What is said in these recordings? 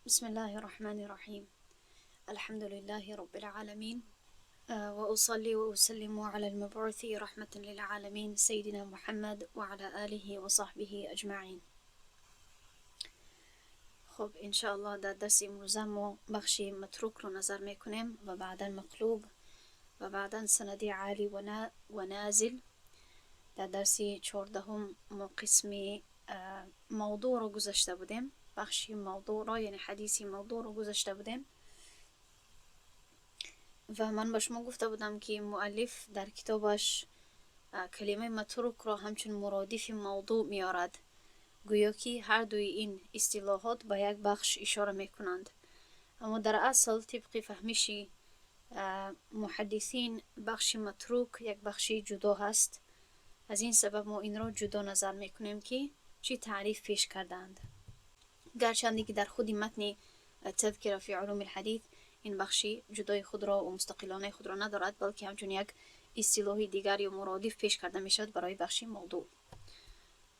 بسم الله الرحمن الرحيم، الحمد لله رب العالمين، وأصلي وأسلم على المبعوث رحمة للعالمين سيدنا محمد وعلى آله وصحبه أجمعين. خب، انشاءالله در درس امروزه ما بخش متروک رو نظر میکنیم و بعدا مقلوب و بعدا سند عالی و نازل. در درس 14 ما قسم موضوع رو گذشته بودیم، بخش موضوع را، یعنی حدیثی موضوع رو گذشته بودیم و من به شما گفته بودم که مؤلف در کتابش کلمه متروک را همچون مرادف موضوع میارد، گویا که هر دوی این اصطلاحات به یک بخش اشاره میکنند. اما در اصل طبق فهمش محدثین، بخش متروک یک بخش جدا هست. از این سبب ما این را جدا نظر میکنیم که چی تعریف پیش کردند، گرچندی که در خود متن تذکره فی علوم الحدیث این بخشی جدای خود را و مستقلانه خود را ندارد، بلکه همچون یک اصطلاح دیگر یا مرادف پیش کرده میشود برای بخش موضوع.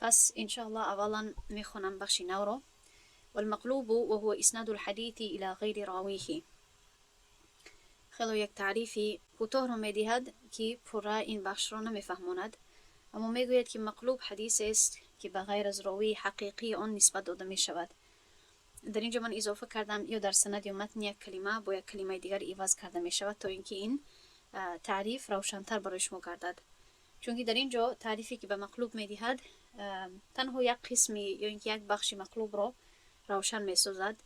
پس انشاءالله اولا میخونم بخش نو را. والمقلوب وهو اسناد الحديث الى غیر راویه. خیلی یک تعریفی کوتاه رو میدهد که پوره این بخش را نمیفهماند، اما میگوید که مقلوب حدیث است که به غیر از راوی حقیقی آن نسبت داده می شود. در اینجا من اضافه کردم، یا در سند یا متن یک کلمه با یک کلمه دیگر عوض کرده می شود تا اینکه این تعریف روشنتر برای شما گردد، چون در اینجا تعریفی که به مقلوب می دهد تنها یک قسمی یا اینکه یک بخش مقلوب را روشن می سازد.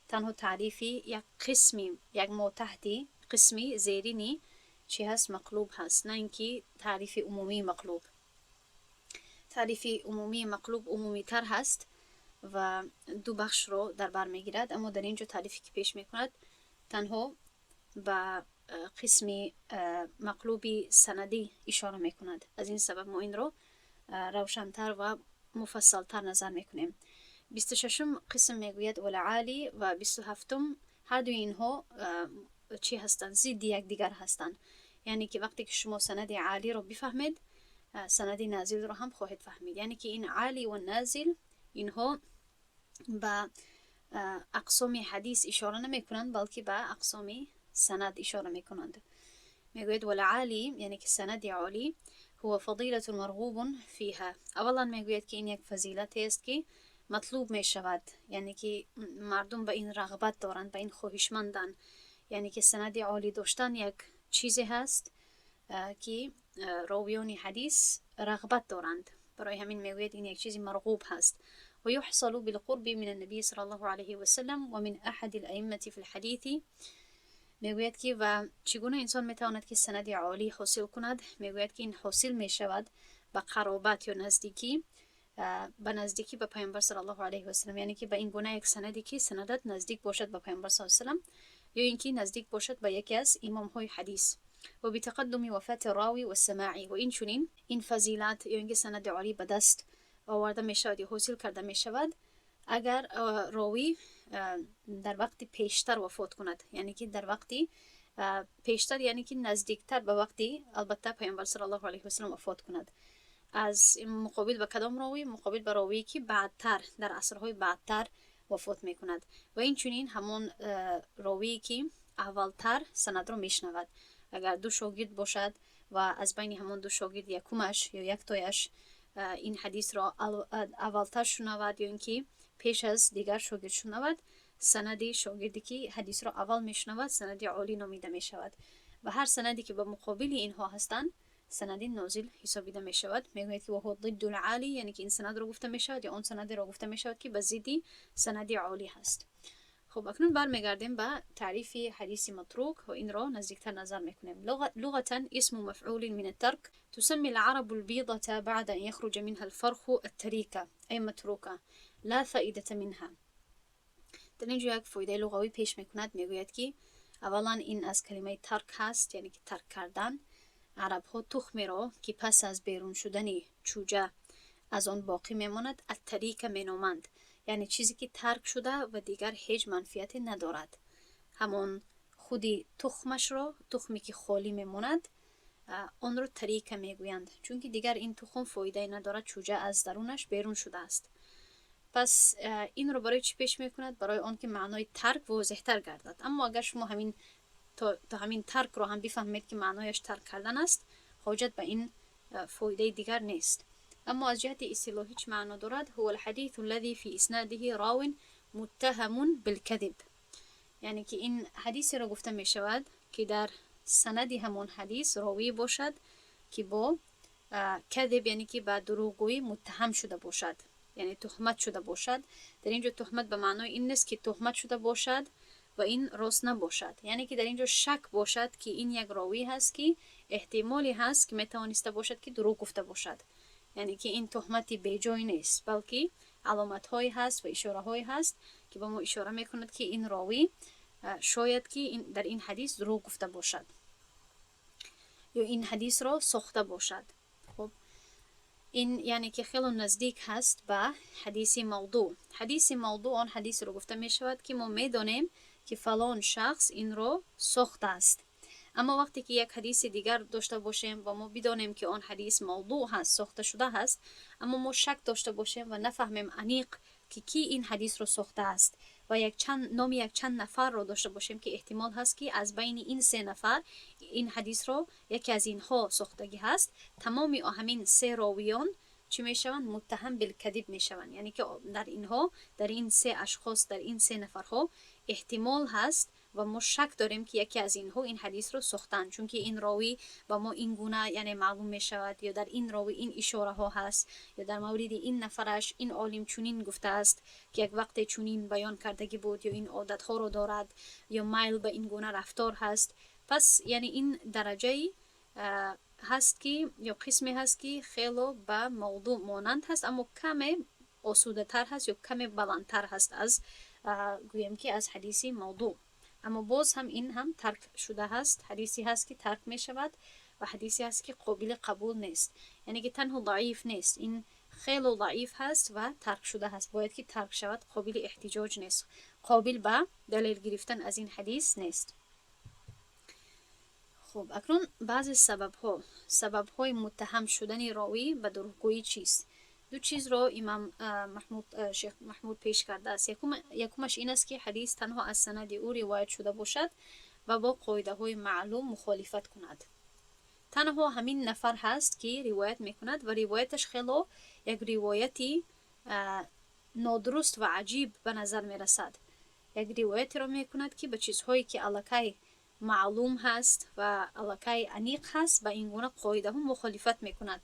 تنها تعریفی یک قسمی، یک ماتحتی، قسمی زیرینی چی هست؟ مقلوب هست، نه اینکه تعریف عمومی مقلوب. تعریف عمومی مقلوب عمومی تر هست و دو بخش رو در بر میگیرد، اما در اینجا تعریفی که پیش میکند تنها به قسم مقلوبی سندی اشاره میکند. از این سبب ما این رو روشنتر و مفصلتر نظر میکنیم. 26 قسم میگوید والعالی و 27. هر دوی اینها چی هستند؟ ضد یک دیگر هستند. یعنی که وقتی که شما سند عالی رو بفهمید، سند نازل رو هم خواهید فهمید. یعنی که این عالی و نازل اینها به اقسام حدیث اشاره نمی کنند، بلکه به اقسام سند اشاره می کنند. میگوید والعالی، یعنی که سند عالی، هو فضیلة مرغوب فيها. اولا میگوید که این یک فضیلت است که مطلوب می شود، یعنی که مردم به این رغبت دارند، به این خواهشمندند. یعنی که سند عالی داشتن یک چیزی هست که راویان حدیث رغبت دارند. برای همین میگوید این یک چیزی مرغوب هست. ويحصل بالقرب من النبي صلى الله عليه وسلم ومن أحد الأئمة في الحديث. میگوید که و چگونه انسان میتواند که سند عالی حاصل کند؟ میگوید که این حاصل میشود به قرابت یا نزدیکی، به نزدیکی به پیامبر صلی الله علیه و سلم، یعنی که به این گونه یک سندی که سندت نزدیک باشد به پیامبر صلی الله علیه و سلم یا اینکه نزدیک باشد به یکی از امام های حدیث. و بتقدم وفاة الراوي والسماع. و این چنین این فضیلت یا اینکه سند عالی به دست آورده می شود یا حاصل کرده می شود اگر راوی در وقت پیشتر وفات کند، یعنی که در وقتی پیشتر، یعنی که نزدیکتر به وقتی البته پیامبر صلی الله علیه و سلم وفات کند، از مقابل به کدام راوی؟ مقابل به راوی که بعدتر، در عصرهای بعدتر وفات میکند. و این چنین همون راوی که اولتر سند رو میشنود. اگر دو شاگرد باشد و از بین همون دو شاگرد یکمش یا یک تایش این حدیث را اولتر شنود یا اینکه پیش از دیگر شاگرد شنود، سند شاگردی که حدیث را اول میشنود سند عالی نامیده می شود و هر سندی که به مقابل اینها هستند سند نازل حسابیده می شود. میگوید که وهو ضد العالی، یعنی که این سند را گفته می شود یا آن سند را گفته می شود که به ضد سند عالی هست. خب، اکنون برمیگردیم به تعریف حدیث متروک و این را نزدیکتر نظر میکنیم. لغة اسم مفعول من الترك. تسمي العرب البيضة بعد أن يخرج منها الفرخ التريكة، أي متروكة لا فائدة منها. در اینجا یک فایده لغوی پیش میکند. میگوید که اولا این از کلمه ترک هست، یعنی که ترک کردن. عرب ها تخمی را که پس از بیرون شدن چوجه از آن باقی میماند التریکه مینامند، یعنی چیزی که ترک شده و دیگر هیچ منفعتی ندارد. همان خودی تخمش را، تخمی که خالی میماند، آن را تریکه میگویند، چون که دیگر این تخم فایده ندارد، چوجه از درونش بیرون شده است. Пас инро барои чӣ пеш мекунад? Барои он ки маънои тарк возеҳтар гардад. Аммо агар шумо ҳамин то ҳамин таркро ҳам бифаҳмед, ки маънояш тарк кардан аст, ҳоҷат ба ин фоидаи дигар нест. Аммо аз ҷиҳати истилоҳӣ чӣ маъно дорад? هو الحديث الذي في إسناده راو متهم بالكذب, яъне ки ин ҳадисеро гуфта мешавад, ки дар санади ҳамон ҳадис ровӣ бошад, ки бо كذب, яъне ки ба дурӯғгӯӣ муттаҳам шуда бошад, яъне туҳмат шуда бошад. Дар ин ҷо туҳмат ба маънои ин нест, ки туҳмат шуда бошад ва ин рост набошад, яъне ки дар ин ҷо шак бошад, ки ин як ровӣ ҳаст, ки эҳтимоле ҳаст, ки метавониста бошад, ки дурӯғ гуфта бошад. Яъне ки ин туҳмати беҷой нест, балки аломатҳое ҳаст ва ишораҳое ҳаст, ки ба мо ишора мекунад, ки ин ровӣ шояд ки дар ин ҳадис дурӯғ гуфта бошад ё ин ҳадисро сохта бошад. Хуб, ин яъне ки хело наздик ҳаст ба ҳадиси мавдӯъ. Ҳадиси мавдӯъ он ҳадисро гуфта мешавад, ки мо медонем, ки фалон шахс инро сохтааст. Аммо вақте ки як ҳадиси дигар дошта бошем ва мо бидонем, ки он ҳадис мавдӯъ ҳаст, сохта шуда ҳаст, аммо мо шак дошта бошем ва нафаҳмем аниқ, ки кӣ ин ҳадисро сохтааст, ва якчанд номи якчанд нафарро дошта бошем, ки эҳтимол ҳаст, ки аз байни ин се нафар ин ҳадисро яке аз инҳо сохтагӣ ҳаст, тамоми ҳамин се ровиён чӣ мешаванд? متهم بالكذب мешаванд. Яъне ки дар инҳо, дар ин се ашхос, дар ин се нафарҳо эҳтимол ҳаст ва мо шак дорем, ки яке аз инҳо ин ҳадисро сохтанд, чунки ин ровӣ ба мо ин гуна, яъне, маълум мешавад, ё дар ин ровӣ ин ишораҳо ҳаст, ё дар мавриди ин нафараш ин олим чунин гуфтааст, ки як вақте чунин баён кардагӣ буд, ё ин одатҳоро дорад, ё майл ба ин гуна рафтор ҳаст. Пас яъне ин дараҷаи ҳаст, ки ё қисме ҳаст, ки хело ба мавдӯъ монанд ҳаст, аммо каме осудатар ҳаст ё каме баландтар ҳаст аз, гӯем ки, аз ҳадиси мавдӯъ. Аммо боз ҳам ин ҳам тарк шуда ҳаст, ҳадисе ҳаст, ки тарк мешавад, ва ҳадисе ҳаст, ки қобили қабул нест. Яъне ки танҳо заиф нест, ин хело заиф ҳаст ва тарк шуда ҳаст, бояд ки тарк шавад, қобили эҳтиҷоҷ нест, қобил ба далел гирифтан аз ин ҳадис нест. Хуб, акнун баъзе сабабҳо, сабабҳои муттаҳам шудани ровӣ ба дурӯғгӯӣ чист? Ду чизро имам Маҳмуд, шех Маҳмуд пеш кардааст. Якумаш ин аст, ки ҳадис танҳо аз санади ӯ ривоят шуда бошад ва бо қоидаҳои маълум мухолифат кунад. Танҳо ҳамин нафар ҳаст, ки ривоят мекунад, ва ривояташ хело як ривояти нодуруст ва аҷиб ба назар мерасад. Як ривоятеро мекунад, ки ба чизҳое, ки аллакай маълум ҳаст ва аллакай аниқ ҳаст, ба ин гуна қоидаҳо мухолифат мекунад.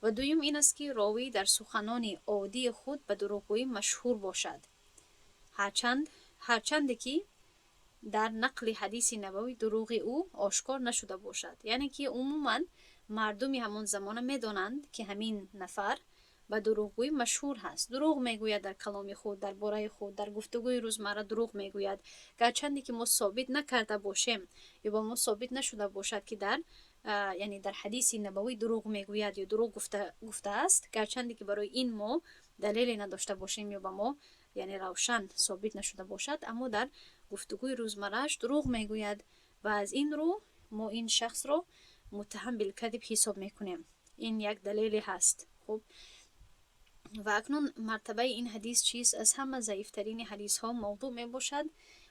Ва дуюм ин аст, ки ровӣ дар суханони оддии худ ба дурӯғгӯӣ машҳур бошад, ҳарчанде ки дар нақли ҳадиси набавӣ дурӯғи ӯ ошкор нашуда бошад. Яъне ки умуман мардуми ҳамон замона медонанд, ки ҳамин нафар ба дурӯғгӯӣ машҳур ҳаст, дурӯғ мегӯяд дар каломи худ, дар бораи худ, дар гуфтугӯи рӯзмарра дурӯғ мегӯяд. Гарчанде ки мо собит накарда бошем ё ба мо собит нашуда бошад, ки дар, яъне дар ҳадиси набавӣ дурӯғ мегӯяд ё дурӯғ гуфтааст, гарчанде ки барои ин мо далеле надошта бошем ё ба мо, яъне, равшан собит нашуда бошад, аммо дар гуфтугӯи рӯзмаррааш дурӯғ мегӯяд ва аз ин рӯ мо ин шахсро متهم بالكذب ҳисоб мекунем. Ин як далеле ҳаст. Хуб, ва акнун мартабаи ин ҳадис чист? Аз ҳама заифтарини ҳадисҳо мавдӯъ мебошад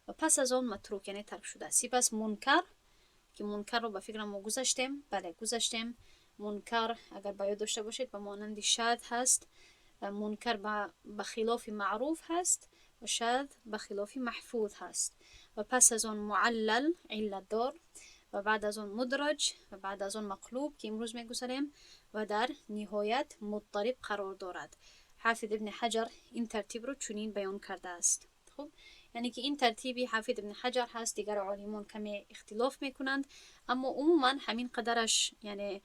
ва пас аз он матрук, яъне тарк шуда, сипас мункар, ки мункарро ба фикрам мо гузаштем. Бале, гузаштем. Мункар, агар ба ёд дошта бошед, ба монанди шад ҳаст. Мункар ба хилофи маъруф ҳаст ва шад ба хилофи маҳфуз ҳаст. Ва пас аз он муаллал, иллатдор, ва баъд аз он мудраҷ, ва баъд аз он мақлуб, ки имрӯз мегузарем, ва дар ниҳоят муттариб қарор дорад. Ҳафиз ибни Ҳаҷар ин тартибро чунин баён кардааст. Хуб, яъне ки ин тартиби Ҳафиз ибни Ҳаҷар ҳаст, дигар олимон каме ихтилоф мекунанд, аммо умуман ҳамин қадараш, яъне,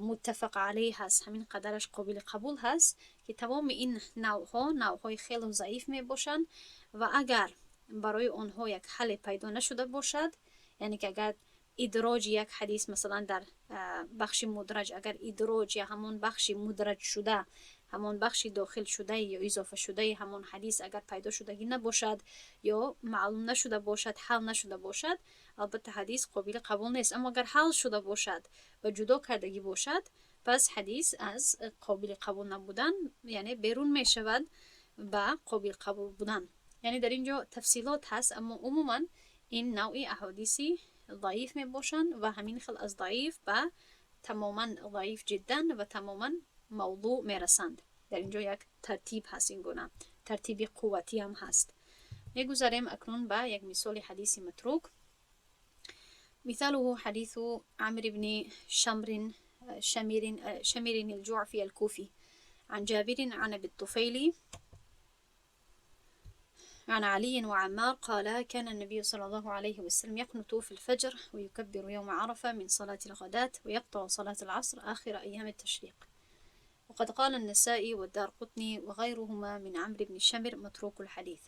متفق عليه ҳаст, ҳамин қадараш қобили қабул ҳаст, ки тамоми ин навъҳо навъҳои хело заиф мебошанд. Ва агар барои онҳо як ҳалле пайдо нашуда бошад, яъне ки агар идроҷи як ҳадис, масалан, дар бахши мудраҷ, агар идроҷ я ҳамон бахши мудраҷшуда, ҳамон бахши дохилшудаи ё изофашудаи ҳамон ҳадис агар пайдо шудагӣ набошад ё маълум нашуда бошад, ҳал нашуда бошад, албатта, ҳадис қобили қабул нест. Аммо агар ҳал шуда бошад ва ҷудо кардагӣ бошад, пас ҳадис аз қобили қабул набудан, яъне, берун мешавад. ба қобил қабул будан. Яъне дар ин ҷо тафсилот ҳаст, аммо умуман ин навъи аҳодиси заиф мебошанд ва ҳамин хел аз заиф ба тамоман заиф ҷиддан ва тамоман мавдӯъ мерасанд. Дар ин ҷо як тартиб ҳаст, ин гуна тартиби қувватӣ ҳам ҳаст. Мегузарем акнун ба як мисоли ҳадиси матрук. مثاله حديث عمرو بن شمر شمير شمير الجعفي الكوفي عن جابر عن أبي الطفيل عن علي وعمار قال: كان النبي صلى الله عليه وسلم يقنت في الفجر ويكبر يوم عرفة من صلاة الغداة ويقطع صلاة العصر آخر أيام التشريق. وقد قال النسائي والدارقطني وغيرهما من عمرو بن شمر متروك الحديث.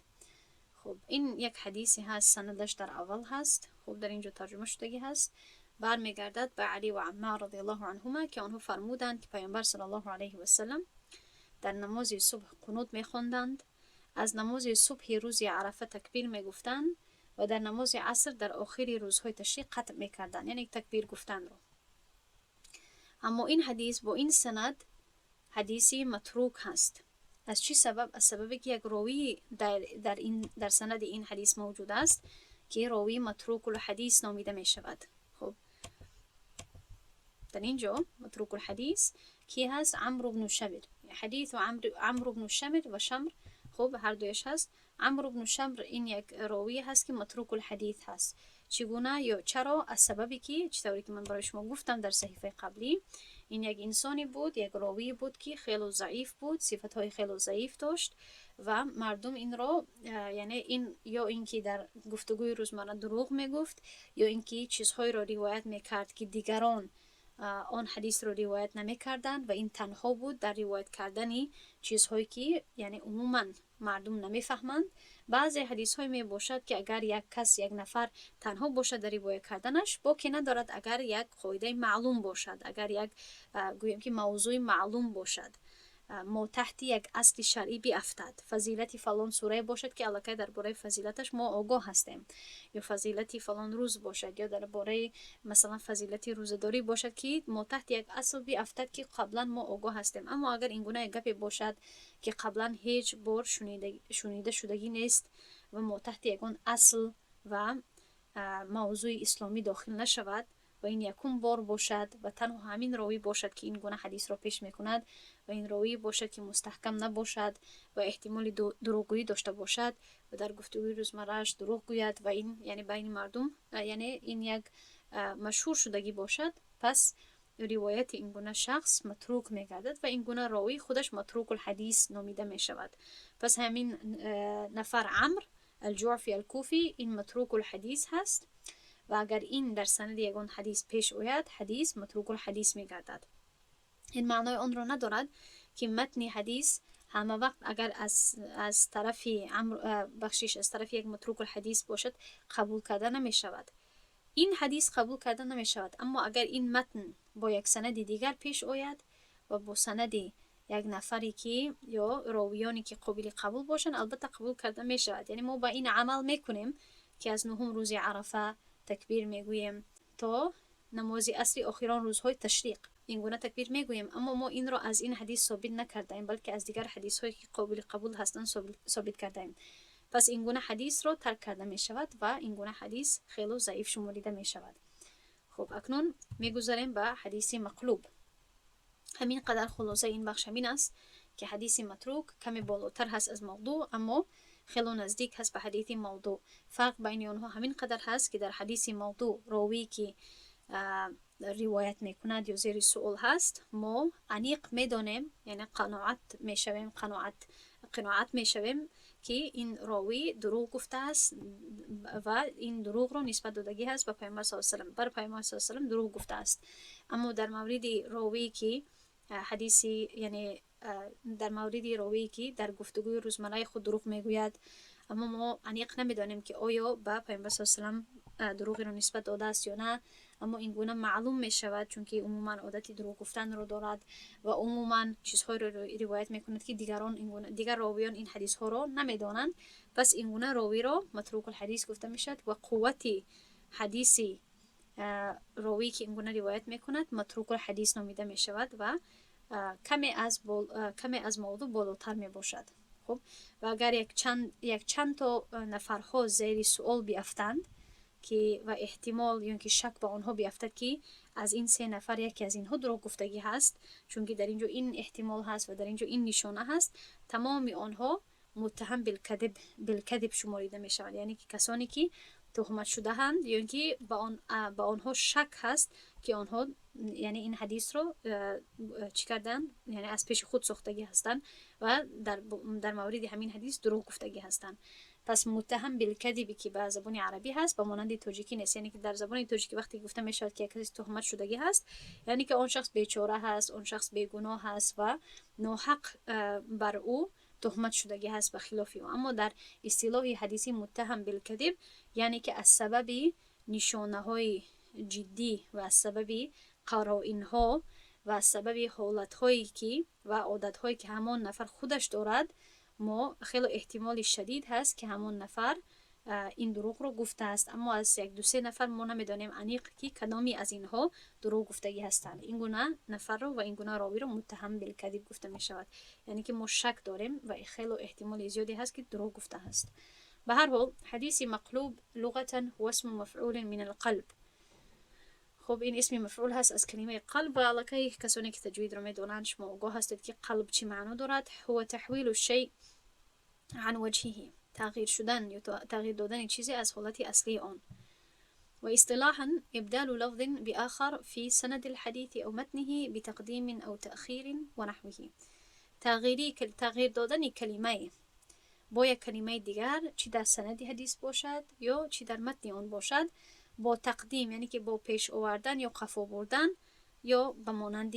خب، این یک حدیثی هست، سندش در اول هست. خب، در اینجا ترجمه شدگی هست. برمیگردد به علی و عمار رضی الله عنهما که آنها فرمودند که پیامبر صلی الله علیه و سلم در نماز صبح قنوت میخواندند، از نماز صبح روز عرفه تکبیر میگفتند و در نماز عصر در آخر روزهای تشریق قطع میکردند، یعنی تکبیر گفتن رو. اما این حدیث با این سند حدیثی متروک هست. از چی سبب؟ از سبب که یک راوی در سند این حدیث موجود است که راوی متروک الحدیث نامیده می شود. خب، در اینجا متروک الحدیث کی هست؟ عمرو بن شمر. حدیث عمرو بن شمر و شمر، خب، هر دویش هست. عمرو بن شمر این یک راوی هست که متروک الحدیث هست. چگونه یا چرا؟ از سببی که چطوری که من برای شما گفتم در صحیفه قبلی، این یک انسانی بود، یک راوی بود که خیلی ضعیف بود، صفت خیلی ضعیف داشت و مردم این را، یعنی این یا اینکه در گفتگوی روزمره دروغ میگفت یا اینکه چیزهایی را روایت میکرد که دیگران آن حدیث رو روایت نمیکردند و این تنها بود در روایت کردن چیزهایی که یعنی عموما مردم نمیفهمند. بعضی حدیث های می باشد که اگر یک کس، یک نفر تنها باشد در روایت کردنش، باکی ندارد، اگر یک قاعده معلوم باشد، اگر یک گوییم که موضوع معلوم باشد، ما تحت یک اصل شرعی بیافتد، فضیلت فلان سوره باشد که الکی درباره فضیلتش ما آگاه هستیم، یا فضیلت فلان روز باشد، یا درباره مثلا فضیلت روزه‌داری باشد که ما تحت یک اصل بیافتد که قبلا ما آگاه هستیم. اما اگر این گونه گپی باشد که قبلا هیچ بار شنیده شدگی نیست و ما تحت یگان اصل و موضوع اسلامی داخل نشود و این یکم بار باشد و تنها همین راوی باشد که این گونه حدیث را پیش میکند و این راوی باشد که مستحکم نباشد و احتمال دروغگویی داشته باشد و در گفتگوی روزمرهش دروغ گوید و این یعنی بین مردم یعنی این یک مشهور شدگی باشد، پس روایت این گونه شخص متروک میگردد و این گونه راوی خودش متروک الحدیث نامیده می شود. پس همین نفر عمرو الجعفی الکوفی، این متروک الحدیث هست و اگر این در سند یگان حدیث پیش آید، حدیث متروک الحدیث میگردد. این معنای آن را ندارد که متن حدیث همه وقت اگر از طرف بخشش، از طرف یک متروک الحدیث باشد، قبول کرده نمی شود. این حدیث قبول کرده نمی شود، اما اگر این متن با یک سند دیگر پیش آید و با سند یک نفری که یا راویانی که قابل قبول باشند، البته قبول کرده می شود. یعنی ما با این عمل میکنیم که از نهم روز عرفه تکبیر میگوییم تا نماز عصر آخران روزهای تشریق، این گونه تکبیر میگوییم، اما ما این را از این حدیث ثابت نکردیم، بلکه از دیگر حدیث هایی که قابل قبول هستند ثابت کردیم. پس این گونه حدیث را ترک کرده می شود و این گونه حدیث خیلی ضعیف شماریده می شود. خب، اکنون میگذریم به حدیث مقلوب. همین قدر خلاصه این بخش همین است که حدیث متروک کمی بالاتر هست از موضوع، اما خیلی نزدیک هست به حدیث موضوع. فرق بین آنها همین قدر هست که در حدیث موضوع راوی که روایت میکند یا زیر سوال هست، ما انیق میدانیم، یعنی قناعت میشویم، قناعت میشویم که این راوی دروغ گفته است و این دروغ رو نسبت دادگی هست به پیامبر صلی الله علیه و سلم، بر پیامبر صلی الله علیه و سلم دروغ گفته است. اما در مورد راوی که حدیثی، یعنی در مورد راوی که در گفتگوی روزمره خود دروغ میگوید، اما ما انیق نمیدانیم که آیا به پیامبر صلی الله علیه و سلم دروغی رو نسبت داده است یا نه، اما این گونه معلوم می شود، چون که عموما عادت دروغ گفتن رو دارد و عموما چیزهای رو روایت میکند که دیگران این گونه دیگر راویان این حدیث ها رو نمیدانند، پس این گونه راوی رو متروک الحدیث گفته می شود و قوت حدیثی راوی که این گونه روایت میکند متروک الحدیث نامیده می شود و کمی از موضوع بالاتر می باشد. Хуб, ва агар якчанд то нафарҳо зери суол биафтанд ки ва эҳтимол ё ки шак ба онҳо биафтад, ки аз ин се нафар яке аз инҳо дурӯғ гуфтагӣ ҳаст, чунки дар ин ҷо ин эҳтимол ҳаст ва дар ин ҷо ин нишона ҳаст, тамоми онҳо متهم بالکذب шуморида мешаванд, яъне ки касоне ки туҳмат шудаанд ё ин ки ба онҳо шак ҳаст, ки онҳо яъне ин ҳадисро чӣ карданд, яъне аз пеши худ сохтагӣ ҳастанд ва дар мавриди ҳамин ҳадис дурӯғ гуфтагӣ ҳастанд. Пас متهم بالکذب ی ки ба забони арабӣ ҳаст, ба монанди тоҷикӣ нест. Яъне ки дар забони тоҷикӣ вақте гуфта мешавад, ки як касе туҳмат шудагӣ ҳаст, яъне ки он шахс бечора ҳаст, он шахс бегуноҳ ҳаст ва ноҳақ бар ӯ туҳмат шудагӣ ҳаст, ба хилофи ӯ. Аммо дар истилоҳи ҳадисӣ متهم بالکذب яъне ки аз сабаби нишонаҳои ҷиддӣ ва аз сабаби қароинҳо ва аз сабаби ҳолатҳое ки ва одатҳое ки ҳамон нафар худаш дорад, мо хело эҳтимоли шадид ҳаст, ки ҳамон нафар ин дурӯғро гуфтааст, аммо аз як ду се нафар мо намедонем аниқ, ки кадоми аз инҳо дурӯғ гуфтагӣ ҳастанд. Ин гуна нафарро ва ин гуна ровиро متهم بالکذب гуфта мешавад, яъне ки мо шак дорем ва хело эҳтимоли зиёде ҳаст, ки дурӯғ гуфтааст. Ба ҳар ҳол, ҳадиси مقلوب لغة هو اسم مفعول من القلب. Хуб, ин исми мафъул ҳаст аз калимаи قلب ва аллакай касоне ки таҷвидро медонанд, шумо огоҳ ҳастед, ки قلب чӣ маъно дорад. هو تحويل الشيء عن وجهه, тағйир шудан ё тағйир додани чизе аз ҳолати аслии он. واصطلاحا إبدال لفظ بآخر في سند الحديث أو متنه بتقديم أو تأخير ونحوه. تغییر دادن کلمه با یک کلمه دیگر، چی در سند حدیث باشد یا چی در متن آن باشد، با تقدیم، یعنی که با پیش آوردن یا قفا بردن یا به مانند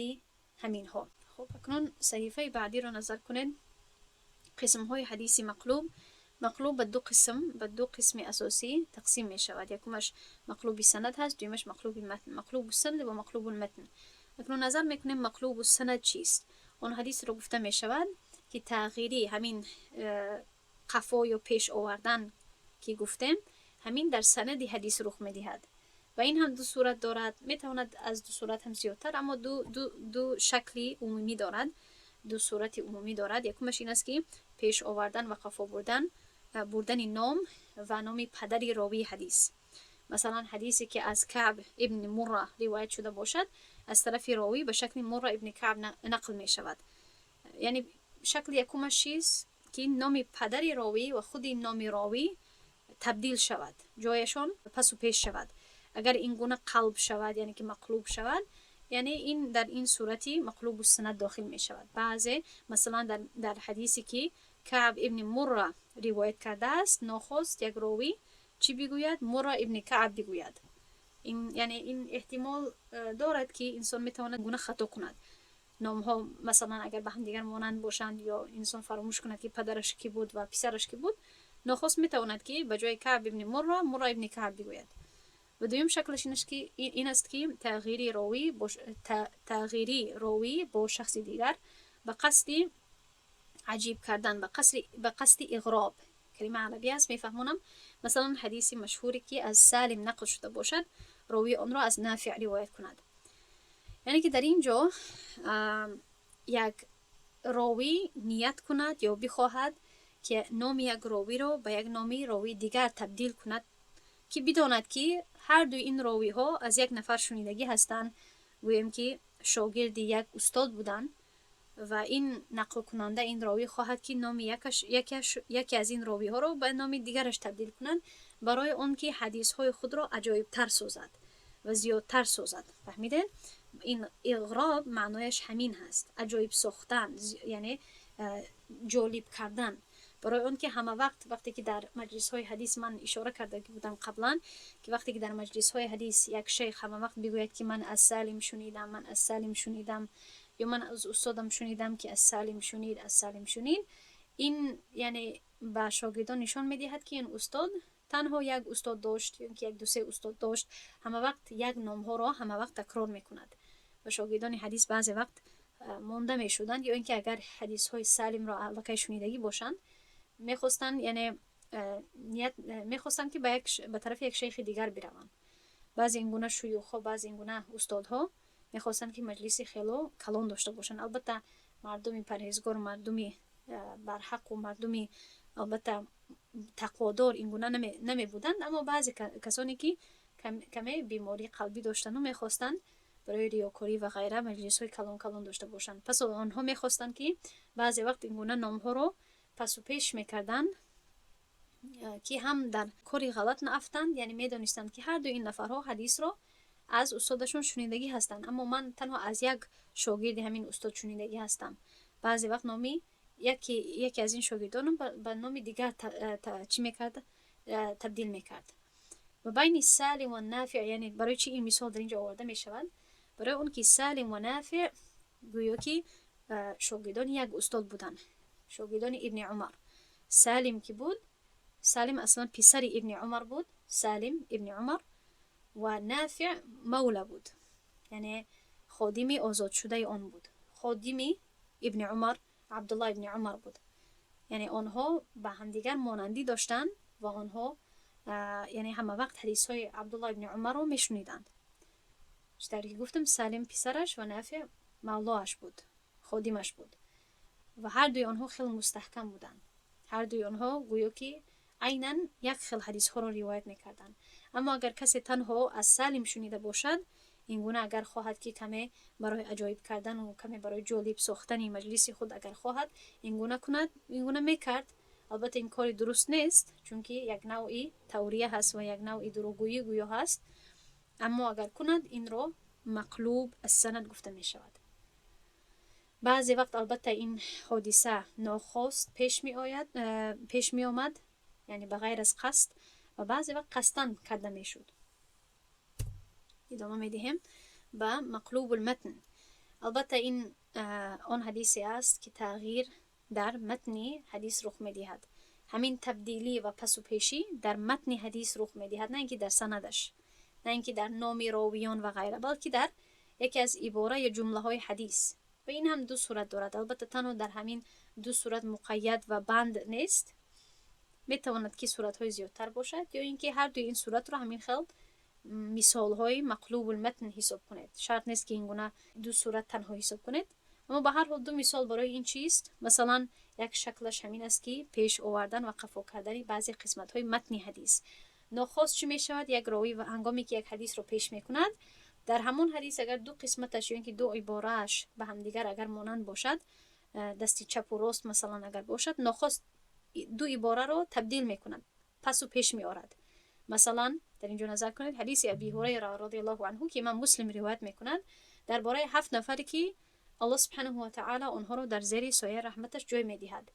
همین ها. خب، اکنون صحیفه بعدی را نظر کنید. قسم های حدیث مقلوب. مقلوب به دو قسم اساسی تقسیم می شود. یکمش مقلوب سند هست، دومش مقلوب متن. مقلوب سند و مقلوب المتن. اکنون نظر میکنیم مقلوب السند چیست. آن حدیث رو گفته می شود که تغییری همین قفا یا پیش آوردن که گفتیم، همین در سند حدیث رخ میدهد و این هم دو صورت دارد. میتواند از دو صورت هم زیادتر، اما دو شکلی عمومی دارد، دو صورت عمومی دارد. یکمش این است که پیش آوردن و قفا بردن نام و نام پدر راوی حدیث. مثلا حدیثی که از کعب ابن مره روایت شده باشد، از طرف راوی به شکل مره ابن کعب نقل می شود. یعنی شکل یکمش چیست؟ که نام پدر راوی و خود نام راوی تبدیل شود، جایشان پس و پیش شود. اگر این گونه قلب شود، یعنی که مقلوب شود، یعنی این در این صورتی مقلوب السند داخل می شود. بعضی مثلا در حدیثی که کعب ابن مره روایت کرده است، ناخواست یک راوی چی بگوید؟ مره ابن کعب بگوید. این یعنی این احتمال دارد که انسان میتواند گونه خطا کند. نام ها مثلا اگر به هم دیگر مانند باشند یا انسان فراموش کند که پدرش کی بود و پسرش کی بود، ناخواست میتواند که به جای کعب ابن مره، مره ابن کعب بگوید. و دویم شکلش این است که تغییری راوی با شخص دیگر به قصد عجیب کردن، به قصد اغراب. کلمه عربی است، میفهمونم. مثلا حدیث مشهوری که از سالم نقل شده باشد، راوی آن را از نافع روایت کند. یعنی که در اینجا یک راوی نیت کند یا بخواهد که نام یک راوی را به یک نامی راوی دیگر تبدیل کند که بداند که هر دوی این راوی ها از یک نفر شنیدگی هستند، گوییم که شاگرد یک استاد بودند و این نقل کننده، این راوی خواهد که نام یکی از این راوی ها را به نام دیگرش تبدیل کنند، برای آن که حدیث های خود را عجایب تر سازد و زیادتر سازد. فهمیدین؟ این اغراب معنایش همین هست، عجایب ساختن، یعنی جالب کردن، برای اون که همه وقت وقتی که در مجلس های حدیث، من اشاره کرده بودم قبلا که وقتی که در مجلس های حدیث یک شیخ همه وقت بگوید که من از سالم شنیدم، من از سالم شنیدم یا من از استادم شنیدم که از سالم شنید، از سالم شنید، این یعنی به شاگردان نشان میدهد که این استاد تنها یک استاد داشت یا که یک دو سه استاد داشت. همه وقت یک نام ها را همه وقت تکرار میکند و شاگردان حدیث بعضی وقت مانده میشدند یا اینکه اگر حدیث های سالم را الکی شنیدگی باشند، میخواستند، یعنی نیت میخواستند که به طرف یک شیخ دیگر بروند. بعضی این گونه شیوخ ها، بعضی این گونه استادها میخواستند که مجلس خیلی کلان داشته باشند. البته مردم پرهیزگار، مردمی барҳақу мардуми албатта тақводор ин гуна намебуданд, аммо баъзе касоне ки каме бемории қалбӣ доштану мехостанд барои риёкорӣ ва ғайра маҷлисҳои калон калон дошта бошанд. Пас онҳо мехостанд, ки баъзе вақт ин гуна номҳоро пасу пеш мекарданд, ки ҳам дар кори ғалат наафтанд. Яъне медонистанд, ки ҳар дуи ин нафарҳо ҳадисро аз устодашон шунидагӣ ҳастанд, аммо ман танҳо аз як шогирди ҳамин устод шунидагӣ ҳастам. Баъзе вақт номи яке аз ин шогирдонам ба номи дигар чӣ мекард, табдил мекард. Ва байни Салим ва Нафиъ, яъне барои чӣ ин мисол дар ин ҷо оварда мешавад? Барои он ки Салим ва Нафиъ гӯё ки шогирдони як устод буданд, шогирдони Ибни Умар. Салим ки буд, Салим аслан писари Ибни Умар буд, Салим Ибни Умар, ва Нафиъ мавла буд, яъне ходими озодшудаи он буд, ходими Ибни Умар, Абдулло Ибни Умар буд. Яъне онҳо ба ҳамдигар монандӣ доштанд ва онҳо яъне ҳама вақт ҳадисҳои Абдулло Ибни Умарро мешуниданд. Чӣ тавре ки гуфтам, Салим писараш ва Нафиъ мавлоаш буд, ходимаш буд, ва ҳар дуи онҳо хеле мустаҳкам буданд. Ҳар дуи онҳо гӯё ки айнан як хел ҳадисҳоро ривоят мекарданд. Аммо агар касе танҳо аз Салим шунида бошад, ин гуна агар хоҳад, ки каме барои аҷоиб кардану каме барои ҷолиб сохтани маҷлиси худ агар хоҳад ин гуна кунад, ин гуна мекард. Албатта, ин кори дуруст нест, чунки як навъи таврия ҳаст ва як навъи дурӯғгӯӣ гӯё ҳаст. Аммо агар кунад, инро مقلوب السند гуфта мешавад. Баъзе вақт албатта ин ҳодиса нохост пеш меояд, пеш меомад, яъне ба ғайр аз қасд, ва баъзе вақт қасдан карда мешуд. Идома медиҳем ба مقلوب المتن. Албатта, ин он ҳадисе аст, ки тағйир дар матни ҳадис рух медиҳад. Ҳамин табдилӣ ва пасу пешӣ дар матни ҳадис рух медиҳад, на ин ки дар санадаш, на ин ки дар номи ровиён ва ғайра, балки дар яке аз ибора ё ҷумлаҳои ҳадис. Ва ин ҳам ду сурат дорад. Албатта, танҳо дар ҳамин ду сурат муқайяд ва банд нест, метавонад ки суратҳои зиёдтар бошад ё ин ки ҳар дуи ин суратро ҳамин хел мисолҳои مقلوب المتن ҳисоб кунед. Шарт нест, ки ин гуна ду сурат танҳо ҳисоб кунед, аммо ба ҳар ҳол ду мисол барои ин чист. Масалан, як шаклаш ҳамин аст, ки пеш овардан ва қафо кардани баъзе қисматҳои матни ҳадис. Нохост чӣ мешавад? Як ровӣ ҳангоме ки як ҳадисро пеш мекунад, дар ҳамон ҳадис агар ду қисматаш ё ин ки ду иборааш ба ҳамдигар агар монанд бошад, дасти чапу рост масалан агар бошад, нохост ду ибораро табдил мекунад, пасу пеш меорад. Масалан, дар ин ҷо назар кунед, ҳадиси Аби Ҳурайра رضي الله عنه, ки имам Муслим ривоят мекунад, дар бораи ҳафт нафаре, ки Аллоҳ سبحانه وتعالى онҳоро дар зери сояи раҳматаш ҷой медиҳад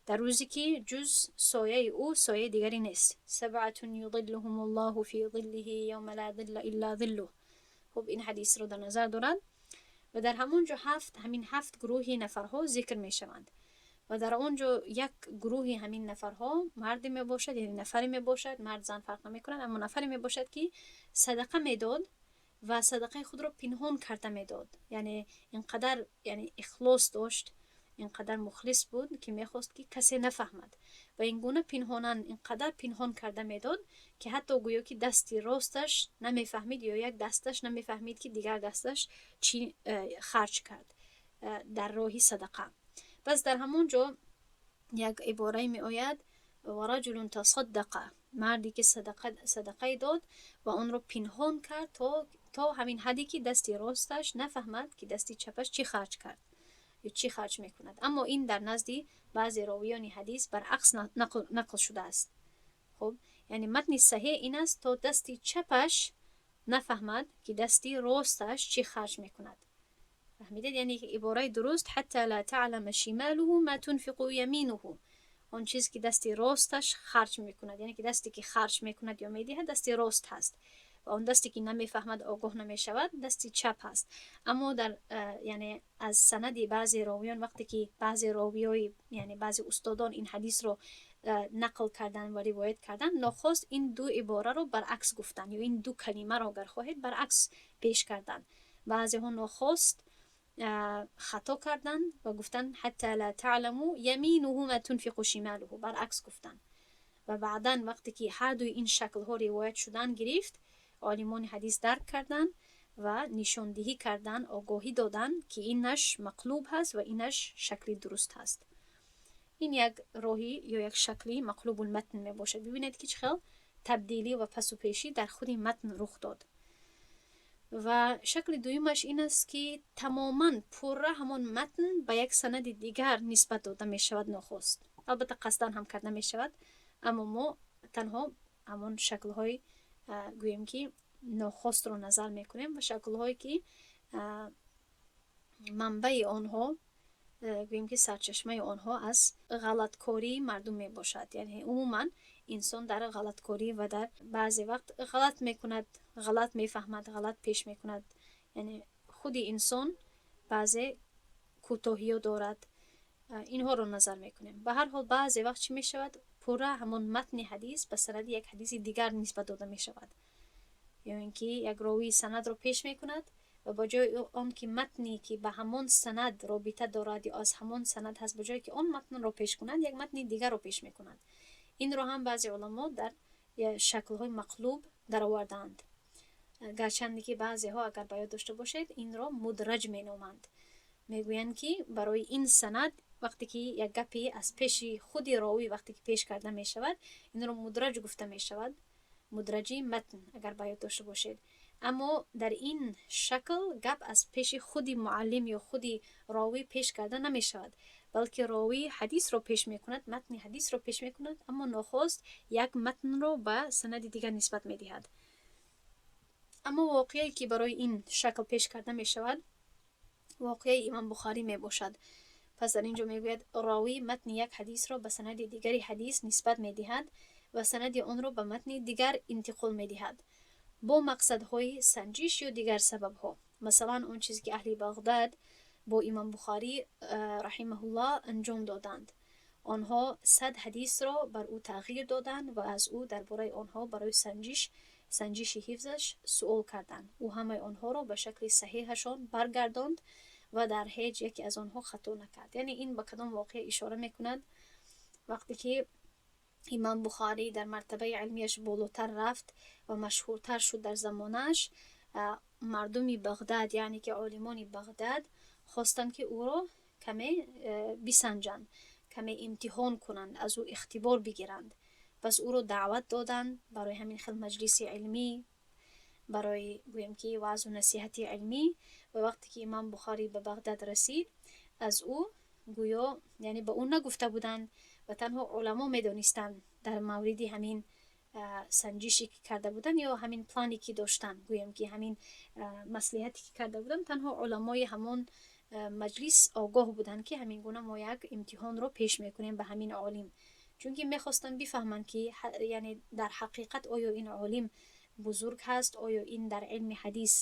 дар рӯзе, ки ҷуз сояи ӯ сояи дигаре нест: سبعة يظلهم الله في ظله يوم لا ظل إلا ظله. Хуб, ин ҳадисро дар назар дорад ва дар ҳамон ҷо ҳафт, ҳамин ҳафт гурӯҳи нафарҳо зикр мешаванд. Ва дар он ҷо як гурӯҳи ҳамин нафарҳо марде мебошад, яъне нафаре мебошад, мард зан фарқ намекунад, аммо нафаре мебошад, ки садақа медод ва садақаи худро пинҳон карда медод. Яъне инқадар, яъне ихлос дошт, инқадар мухлис буд, ки мехост, ки касе нафаҳмад, ва ин гуна пинҳонан инқадар пинҳон карда медод, ки ҳатто гӯё ки дасти росташ намефаҳмид ё як дасташ намефаҳмид, ки дигар дасташ чӣ харҷ кард дар роҳи садақа. Пас дар ҳамон ҷо як иборае меояд: ورجل تصدق, марде ки садақае дод ва онро пинҳон кард то ҳамин ҳадде, ки дасти росташ нафаҳмад, ки дасти чапаш чӣ харҷ кард ё чӣ харҷ мекунад. Аммо ин дар назди баъзе ровиёни ҳадис баръакс нақл шудааст. Хуб, яъне матни саҳеҳ ин аст: то дасти чапаш нафаҳмад, ки дасти росташ чӣ харҷ мекунад. Фаҳмидед? Яъне ибораи дуруст: حتى لا تعلم شماله ما تنفق يمينه. Он чизе, ки дасти росташ харҷ мекунад, яъне ки дасте, ки харҷ мекунад ё медиҳад, дасти рост ҳаст, ва он дасте, ки намефаҳмад, огоҳ намешавад, дасти чап ҳаст. Аммо дар яъне аз санади баъзе ровиён, вақте ки баъзе ровиёи, яъне баъзе устодон ин ҳадисро нақл карданд ва ривоят карданд, нохост ин ду ибораро баръакс гуфтанд ё ин ду калимаро, агар хоҳед, баръакс пеш карданд. Баъзеҳо нохост хато карданд ва гуфтанд حتى لا تعلم يمينه ما تنفق شماله, баръакс гуфтанд. Ва баъдан, вақте ки ҳардуи ин шаклҳо ривоят шудан гирифт, олимони ҳадис дарк карданд ва нишондиҳӣ карданд, огоҳӣ доданд, ки инаш مقلوب ҳаст ва инаш шакли дуруст ҳаст. Ин як роҳи ё як шакли мақлубулматн мебошад. Бибинед, ки чӣ хел табдилӣ ва пасу пешӣ дар худи матн рух дод. Ва шакли дуюмаш ин аст, ки тамоман пурра ҳамон матн ба як санади дигар нисбат дода мешавад нохост. Албатта, қасдан ҳам карда мешавад, аммо мо танҳо ҳамон шаклҳои, гӯем ки, нохостро назар мекунем ва шаклҳое, ки манбаи онҳо, гӯем ки, сарчашмаи онҳо аз ғалаткории мардум мебошад. Яъне умуман инсон дар ғалаткорӣ ва дар баъзе вақт ғалат мекунад, ғалат мефаҳмад, ғалат пеш мекунад. Яъне худи инсон баъзе кӯтоҳиё дорад, инҳоро назар мекунем. Ба ҳар ҳол, баъзе вақт чӣ мешавад? Пурра ҳамон матни ҳадис ба санади як ҳадиси дигар нисбат дода мешавад ё ин ки як ровии санадро пеш мекунад ва ба ҷои он ки матне, ки ба ҳамон санад робита дорад ё аз ҳамон санад ҳаст, ба ҷое ки он матнро пеш кунад, як матни дигарро пеш мекунад. Инро ҳам баъзе уламо дар шаклҳои мақлуб даровардаанд, гарчанде ки баъзеҳо, агар ба ёд дошта бошед, инро мудраҷ меноманд. Мегӯянд, ки барои ин санад вақте ки як гапе аз пеши худи ровӣ вақте ки пеш карда мешавад, инро мудраҷ гуфта мешавад, мудраҷи матн, агар ба ёд дошта бошед. Аммо дар ин шакл гап аз пеши худи муаллим ё худи ровӣ пеш карда намешавад, балки ровӣ ҳадисро пеш мекунад, матни ҳадисро пеш мекунад, аммо нохост як матнро ба санади дигар нисбат медиҳад. Аммо воқеае, ки барои ин шакл пеш карда мешавад, воқеаи Имом Бухарӣ мебошад. Пас дар ин ҷо мегӯяд: ровӣ матни як ҳадисро ба санади дигари ҳадис нисбат медиҳад ва санади онро ба матни дигар интиқол медиҳад бо мақсадҳои санҷиш ё дигар сабабҳо. Масалан, он чизе, ки аҳли Бағдад бо Имом Бухарӣ раҳимаҳуллоҳ анҷом доданд. Онҳо 100 ҳадисро бар ӯ тағйир доданд ва аз ӯ дар бораи онҳо барои санҷиши ҳифзаш суол карданд. Ӯ ҳамаи онҳоро ба шакли саҳеҳашон баргардонд ва дар ҳеҷ яке аз онҳо хато накард. Яъне ин ба кадом воқеа ишора мекунад? Вақте ки Имом Бухарӣ дар мартабаи илмияш болотар рафт ва машҳуртар шуд дар замонааш, мардуми Бағдад, яъне ки олимони Бағдад, хостанд, ки ӯро каме бисанҷанд, каме имтиҳон кунанд, аз ӯ ихтибор бигиранд. Пас ӯро даъват доданд барои ҳамин хел маҷлиси илмӣ, барои, гӯем ки, ваъзу насиҳати илмӣ. Ва вақте ки Имом Бухарӣ ба Бағдад расид, аз ӯ гӯё, яъне ба ӯ нагуфта буданд ва танҳо уламо медонистанд дар мавриди ҳамин санҷише, ки карда буданд, ё ҳамин плане, ки доштанд, гӯем ки, ҳамин маслиҳате, ки карда буданд. Танҳо уламои ҳамон маҷлис огоҳ буданд, ки ҳамин гуна мо як имтиҳонро пеш мекунем ба ҳамин олим, чунки мехостанд бифаҳманд, ки яъне дар ҳақиқат оё ин олим бузург ҳаст, оё ин дар илми ҳадис,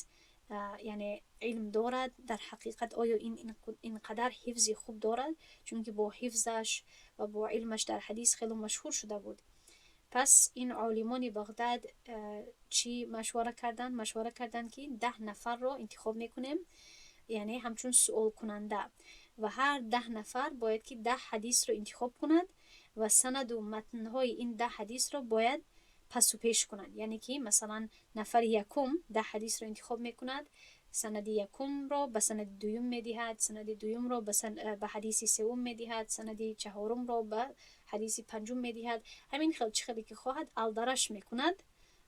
яъне, илм дорад, дар ҳақиқат оё ин ин қадар ҳифзи хуб дорад, чунки бо ҳифзаш ва бо илмаш дар ҳадис хело машҳур шуда буд. Пас ин олимони Бағдад чӣ машвара карданд? Машвара карданд, ки 10 нафарро интихоб мекунем, яъне ҳамчун суолкунанда, ва ҳар 10 нафар бояд ки 10 ҳадисро интихоб кунад ва санаду матнҳои ин 10 ҳадисро бояд пасу пеш кунад. Яъне ки, масалан, нафари якум 10 ҳадисро интихоб мекунад, санади якумро ба санади дуюм медиҳад, санади дуюмро ба ҳадиси сеюм медиҳад, санади чаҳорумро ба ҳадиси панҷум медиҳад. Ҳамин хел, чӣ хеле ки хоҳад, алдараш мекунад.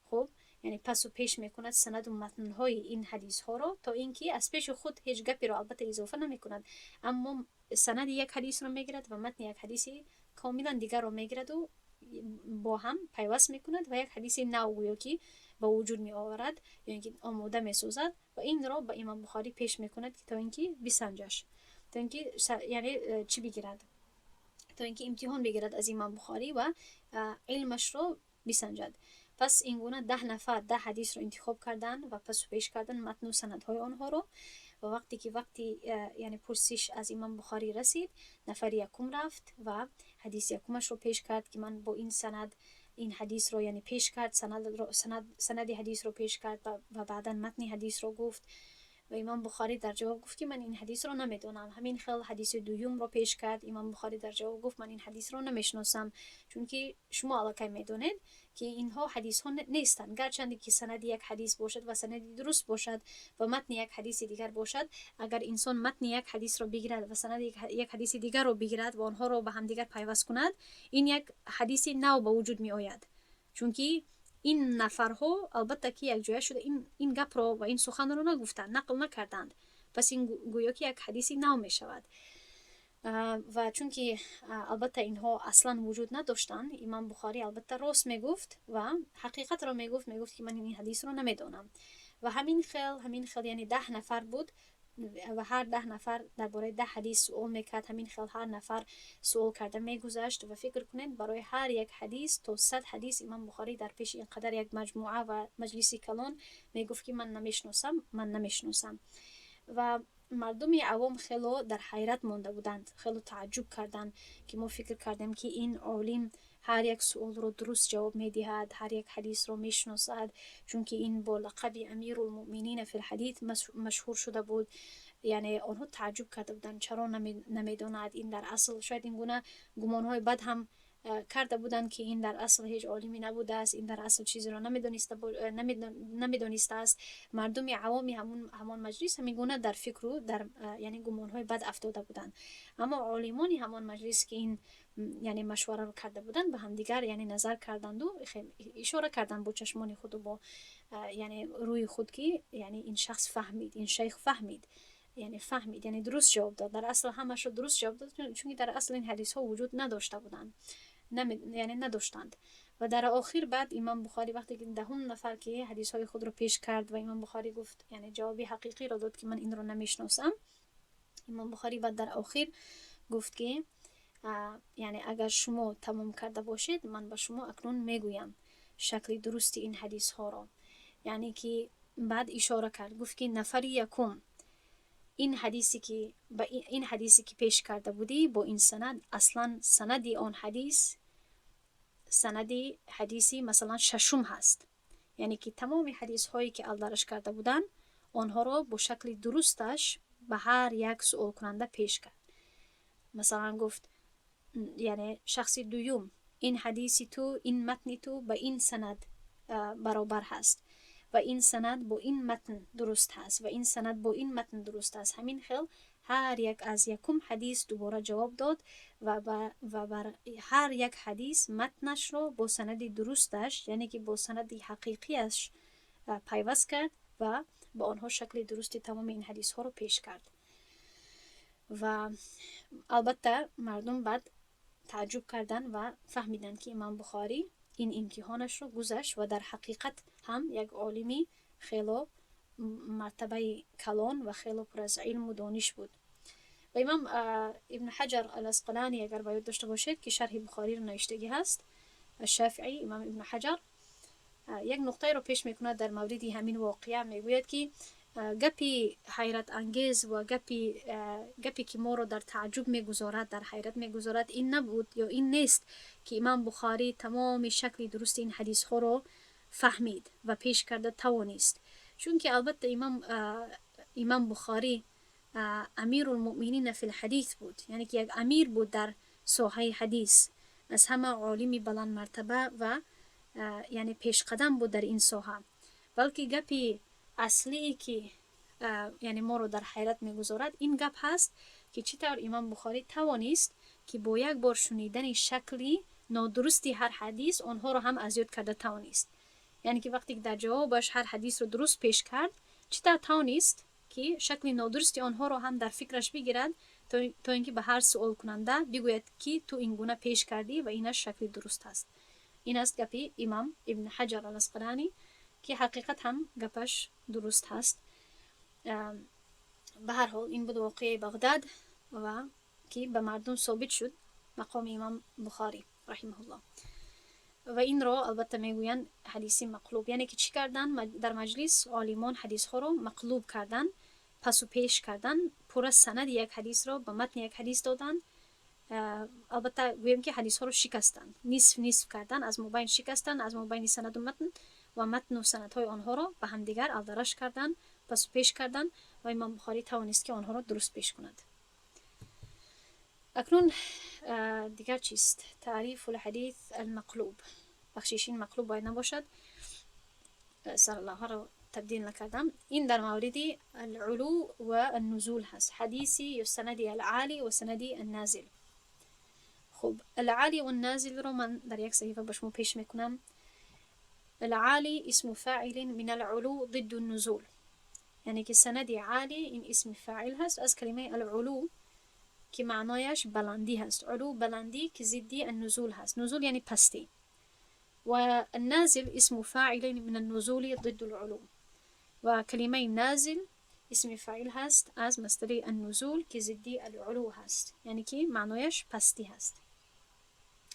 Хуб, яъне пасу пеш мекунад санаду матнҳои ин ҳадисҳоро, то ин ки аз пеши худ ҳеҷ гаперо, албатта, изофа намекунад, аммо санади як ҳадисро мегирад ва матни як ҳадиси комилан дигарро мегираду бо ҳам пайваст мекунад ва як ҳадиси нав гӯё ки ба вуҷуд меоварад ё ин ки омода месозад ва инро ба Имом Бухорӣ пеш мекунад, то ин ки бисанҷаш, то ин ки, яъне, чӣ бигирад, то ин ки имтиҳон бигирад аз Имом Бухорӣ ва илмашро бисанҷад. Пас ин гуна 10 нафар 10 ҳадисро интихоб карданд ва пасу пеш карданд матну санадҳои онҳоро. Ва вақте ки вақти, яъне, пурсиш аз Имом Бухорӣ расид, нафари якум рафт ва ҳадиси якумашро пеш кард, ки ман бо ин санад ин ҳадисро, яъне, пеш кард, санади ҳадисро пеш кард ва баъдан матни ҳадисро гуфт. Ва Имом Бухорӣ дар ҷавоб гуфт, ки ман ин ҳадисро намедонам. Ҳамин хел ҳадиси дуюмро пеш кард. Имом Бухорӣ дар ҷавоб гуфт: ман ин ҳадисро намешиносам, чунки шумо аллакай медонед, ки инҳо ҳадисҳо нестанд. Гарчанде ки санади як ҳадис бошад ва санади дуруст бошад ва матни як ҳадиси дигар бошад, агар инсон матни як ҳадисро бигирад ва санади як ҳадиси дигарро бигирад ва онҳоро ба ҳамдигар пайваст кунад, ин як ҳадиси нав ба вуҷуд меояд, чунки ин нафарҳо албатта ки якҷоя шуда ин гапро ва ин суханро нагуфтанд, нақл накарданд. Пас ин гӯё ки як ҳадиси нав мешавад. Ва чунки албатта инҳо аслан вуҷуд надоштанд, Имом Бухорӣ албатта рост мегуфт ва ҳақиқатро мегуфт. Мегуфт, ки ман ин ҳадисро намедонам. Ва ҳамин хел, яъне 10 нафар буд ва ҳар 10 нафар дар бораи 10 ҳадис суол мекард. Ҳамин хел ҳар нафар суол карда мегузашт. Ва фикр кунед, барои ҳар як ҳадис то 100 ҳадис Имом Бухорӣ дар пеши ин қадар як маҷмӯа ва маҷлиси калон мегуфт, ки ман намешиносам, ман намешиносам. Ва мардуми авом хело дар ҳайрат монда буданд, хело тааҷҷуб карданд, ки мо фикр кардем, ки ин олим ҳар як суолро дуруст ҷавоб медиҳад, ҳар як ҳадисро мешиносад, чунки ин бо лақаби Амирулмуъминина филҳадис машҳур шуда буд. Яъне онҳо тааҷҷуб карда буданд, чаро намедонад ин дар асл. Шояд ин гуна гумонҳои бад ҳам карда буданд, ки ин дар асл ҳеҷ олиме набудааст, ин дар асл чизеро намедонистааст. Мардуми авоми ҳамон маҷлис ҳамин гуна дар фикру дар яъне гумонҳои бад афтода буданд. Аммо олимони ҳамон маҷлис, ки ин яъне машвараро карда буданд, ба ҳамдигар яъне назар карданду ишора карданд бо чашмони худу бо яъне рӯи худ, ки яъне ин шахс фаҳмид, ин шайх фаҳмид, яъне фаҳмид, яъне дуруст ҷавоб дод. Дар асл ҳамашро дуруст ҷавоб дод, чунки дар асл ин ҳадисҳо вуҷуд надошта буданд, яъне надоштанд. Ва дар охир баъд Имом Бухорӣ, вақте ки 10-ум нафар ки ҳадисҳои худро пеш кард ва Имом Бухорӣ гуфт, яъне ҷавоби ҳақиқиро дод, ки ман инро намешиносам, Имом Бухорӣ баъд дар охир гуфт, ки яъне агар шумо тамом карда бошед, ман ба шумо акнун мегӯям шакли дурусти ин ҳадисҳоро. Яъне ки баъд ишора кард, гуфт, ки нафари якум, ин ҳадисе ки ба ин ҳадисе ки пеш карда будӣ бо ин санад, аслан санади он ҳадис санади ҳадиси масалан шашум ҳаст. Яъне ки тамоми ҳадисҳое ки алдараш карда буданд, онҳоро бо шакли дурусташ ба ҳар як суолкунанда пеш кард. Масалан гуфт, яъне шахси дуюм, ин ҳадиси ту, ин матни ту ба ин санад баробар ҳаст ва ин санад бо ин матн дуруст ҳаст ва ин санад бо ин матн дуруст аст. Ҳамин хел ҳар як аз якум ҳадис дубора ҷавоб дод ва бар ҳар як ҳадис матнашро бо санади дурусташ, яъне ки бо санади ҳақиқиаш пайваст кард ва ба онҳо шакли дурусти тамоми ин ҳадисҳоро пеш кард. Ва албатта мардум баъд тааҷҷуб карданд ва фаҳмиданд, ки Имом Бухорӣ ин имтиҳонашро гузашт ва дар ҳақиқат ҳам як олими хело мартабаи калон ва хело пур аз илму дониш буд. Ва Имом Ибн Ҳаҷар ал Асқалонӣ, агар ба ёд дошта бошед, ки шарҳи Бухориро навиштагӣ ҳаст, Шафиӣ, Имом Ибн Ҳаҷар як нуқтаеро пеш мекунад дар мавриди ҳамин воқеа. Мегӯяд, ки гапи ҳайратангез ва гапе ки моро дар тааҷҷуб мегузорад, дар ҳайрат мегузорад, ин набуд ё ин нест, ки Имом Бухорӣ тамоми шакли дурусти ин ҳадисҳоро фаҳмид ва пеш карда тавонист, чунки албатта Имом Бухорӣ Амирулмуъминина филҳадис буд, яъне ки як амир буд дар соҳаи ҳадис, аз ҳама олими баландмартаба ва яъне пешқадам буд дар ин соҳа. Балки гапи аслие, ки яъне моро дар ҳайрат мегузорад, ин гап ҳаст, ки чӣ тавр Имом Бухорӣ тавонист, ки бо як бор шунидани шакли нодурусти ҳар ҳадис онҳоро ҳам аз ёд карда тавонист. Яъне ки вақте ки дар ҷавобаш ҳар ҳадисро дуруст пеш кард, чӣ тавр тавонист, ки шакли нодурусти онҳоро ҳам дар фикраш бигирад, то ин ки ба ҳар суолкунанда бигӯяд, ки ту ин гуна пеш кардӣ ва инаш шакли дуруст аст. Ин аст гапи Имом Ибн Ҳаҷар ал Асқалонӣ, ки ҳақиқат ҳам гапаш дуруст ҳаст. Ба ҳар ҳол, ин буд воқеаи Бағдад ва ки ба мардум собит шуд мақоми Имом Бухорӣ раҳимаҳуллоҳ. Ва инро албатта мегӯянд ҳадиси мақлуб. Яъне ки чӣ карданд дар маҷлис олимон? Ҳадисҳоро мақлуб карданд, пасу пеш карданд, пурра санади як ҳадисро ба матни як ҳадис доданд. Албатта гӯем, ки ҳадисҳоро шикастанд, нисф нисф карданд, аз мобайн шикастанд, аз мобайни санаду матн ва матну санадҳои онҳоро ба ҳамдигар алдараш карданд, пасу пеш карданд. Ва Имом Бухорӣ тавонист, ки онҳоро дуруст пеш кунад. Акнун дигар чист? تعریف الحدیث المقلوب. بخشش، این مقلوب باید نباشد، سرلوحه رو تبدیل نکردم. این در مورد العلو و النزول هست، حدیثی یا سندی العالی و سندی النازل. خب، العالی و النازل رو من در یک صحیفه به شما پیش میکنم. العالی اسم فاعل من العلو ضد النزول، یعنی که سند عالی این اسم فاعل هست از کلمه العلو که معنایش بلندی هست. علو بلندی که ضدی النزول هست، نزول یعنی پستی. و النازل اسم فاعل من النزول ضد العلو، و کلمه نازل اسم فاعل هست از مصدر النزول که ضدی العلو هست، یعنی که معنایش پستی هست.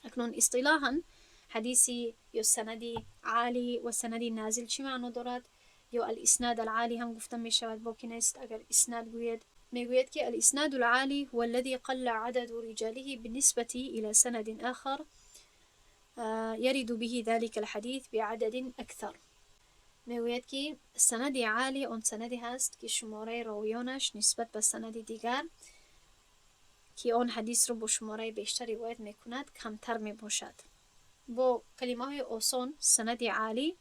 اکنون اصطلاحا حدیثی یا سندی عالی و سندی نازل چی معنا دارد؟ یا الاسناد العالی هم گفته می شود، باکی نیست اگر اسناد گوید. میگوید که الاسناد العالي هو الذي قل عدد رجاله بالنسبة إلى سند آخر يرد به ذلك الحديث بعدد أكثر. میگوید که سند عالی آن سندی هست که شماره راویانش نسبت به سند دیگر که آن حدیث رو با شماره بیشتر روایت میکند کمتر می باشد. با کلمه های آسان، سند عالی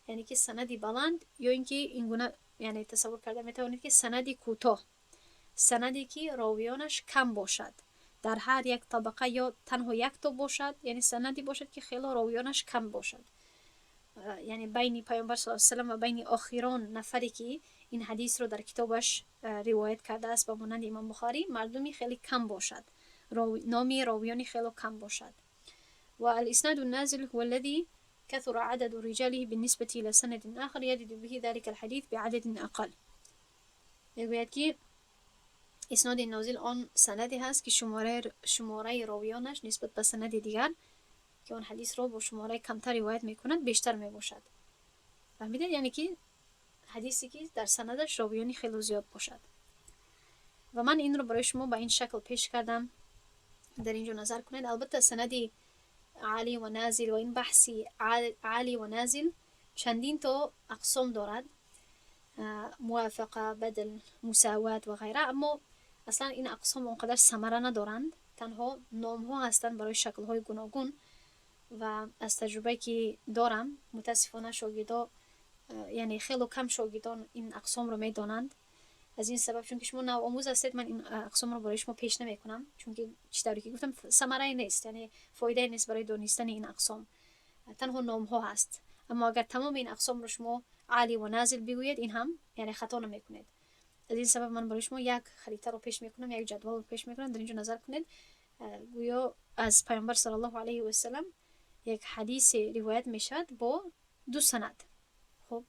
یعنی که سند بلند، یا اینکه اینگونه یعنی تصور کرده میتوانید که سند کوتاه، سندی که راویانش کم باشد در هر یک طبقه یا تنها یک تا باشد، یعنی سندی باشد که خیلی راویانش کم باشد، یعنی بین پیامبر صلی الله علیه و سلم و بین آخران نفری که این حدیث رو در کتابش روایت کرده است، به مانند امام بخاری، مردمی خیلی کم باشد، نامی راویانی خیلی کم باشد. و الاسناد النازل هو الذي كثر عدد رجاله بالنسبة إلى سند آخر يرد به ذلك الحديث بعدد أقل. میگوید که اسناد نازل آن سندی هست که شماره راویانش نسبت به سند دیگر که آن حدیث را با شماره کمتر روایت میکند بیشتر میباشد. فهمیدید؟ یعنی که حدیثی که در سندش راویانی خیلی زیاد باشد. و من این رو برای شما با این شکل پیش کردم، در اینجا نظر کنید. البته سند عالی و نازل و این بحثی عالی و نازل چندین تا اقسام دارد، موافقه، بدل، مساوات و غیره، اما اصلا این اقسام اونقدر ثمره ندارند، تنها نام ها هستند برای شکل های گوناگون. و از تجربه که دارم، متاسفانه شاگردا، یعنی خیلی کم شاگردان این اقسام رو میدانند. از این سبب، چون که شما نو آموز هستید، من این اقسام رو برای شما پیش نمی کنم، چون که چطوری که گفتم ثمره نیست، یعنی فایده نیست برای دانستن این اقسام، تنها نام ها هست. اما اگر تمام این اقسام رو شما عالی و نازل بگویید، این هم یعنی خطا نمیکنید. از این سبب من برای شما یک خریطه رو پیش میکنم، یک جدول رو پیش میکنم. در اینجا نظر کنید، گویا از پیامبر صلی الله علیه و سلم یک حدیث روایت میشد با دو سند. خب،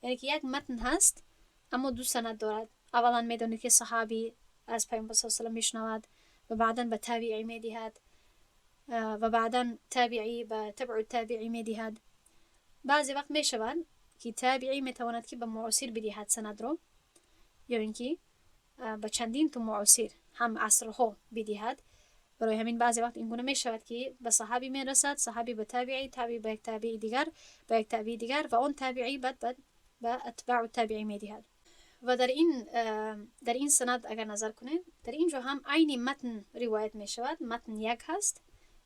یعنی که یک متن هست اما دو سند دارد. اولا میدونید که صحابی از پیامبر صلی الله علیه و میشنود و بعدا به تابعی میدهد و بعدا تابعی به تبع التابعی میدهد. بعضی وقت میشود که تابعی میتواند که به معاصر بدهد سند رو، یا اینکه به چندین تو معاصر هم عصرها بدهد. برای همین بعضی وقت این گونه می شود که به صحابی می رسد، صحابی به تابعی، تابعی به یک تابعی دیگر، به یک تابعی دیگر و آن تابعی بعد به اتباع التابعی می دهد. و در این سند اگر نظر کنید، در اینجا هم عین متن روایت می شود. متن یک هست،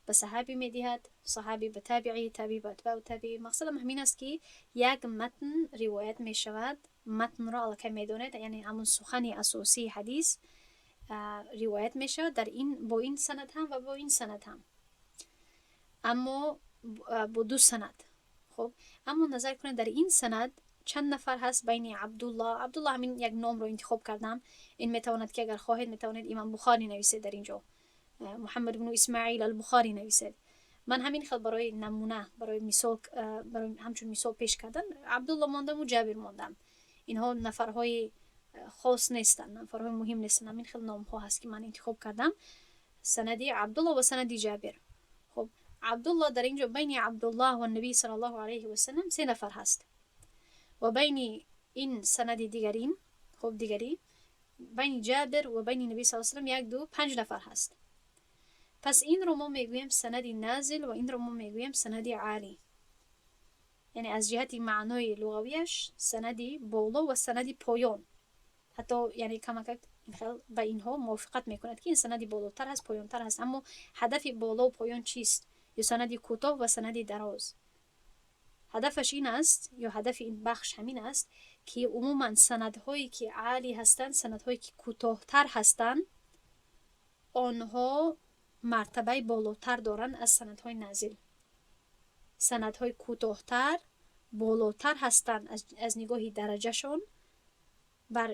به صحابی می دهد، صحابی به تابعی، تابعی به اتباع تابعی. مقصدم همین است که یک متن روایت می شود. متن را الکی میدونید، یعنی همون سخن اساسی حدیث روایت می شود در این با این سند هم و با این سند هم، اما با دو سند. خب، اما نظر کنید در این سند چند نفر هست بین عبدالله. عبدالله همین یک نام رو انتخاب کردم. این میتواند که اگر خواهید میتوانید امام بخاری نویسید، در اینجا محمد بن اسماعیل البخاری نویسید. من همین خیلی برای نمونه، برای مثال، برای همچون مثال پیش کردن عبدالله ماندم و جابر ماندم. اینها نفرهای خاص نیستن، نفرهای مهم نیستن، همین خیلی نام ها هست که من انتخاب کردم. سندی عبدالله و سندی جابر. خب، عبدالله در اینجا بین عبدالله و نبی صلی الله علیه و سلم سه نفر هست و بین این سند دیگرین، خب، دیگری بین جابر و بین نبی صلی الله علیه و سلم یک، دو، پنج نفر هست. پس این رو ما میگوییم سند نازل و این رو ما میگوییم سند عالی، یعنی از جهت معنای لغویش سندی بالا و سندی پایان. Ҳатто, яъне, камакак хел ба инҳо мувофиқат мекунад, ки ин санади болотар ҳаст, поёнтар ҳаст. Аммо ҳадафи болову поён чист ё санади кӯтоҳ ва санади дароз? Ҳадафаш ин аст, ё ҳадафи ин бахш ҳамин аст, ки умуман санадҳое ки аълӣ ҳастанд, санадҳое ки кӯтоҳтар ҳастанд, онҳо мартабаи болотар доранд аз санадҳои назил. Санадҳои кӯтоҳтар болотар ҳастанд аз нигоҳи дараҷашон бар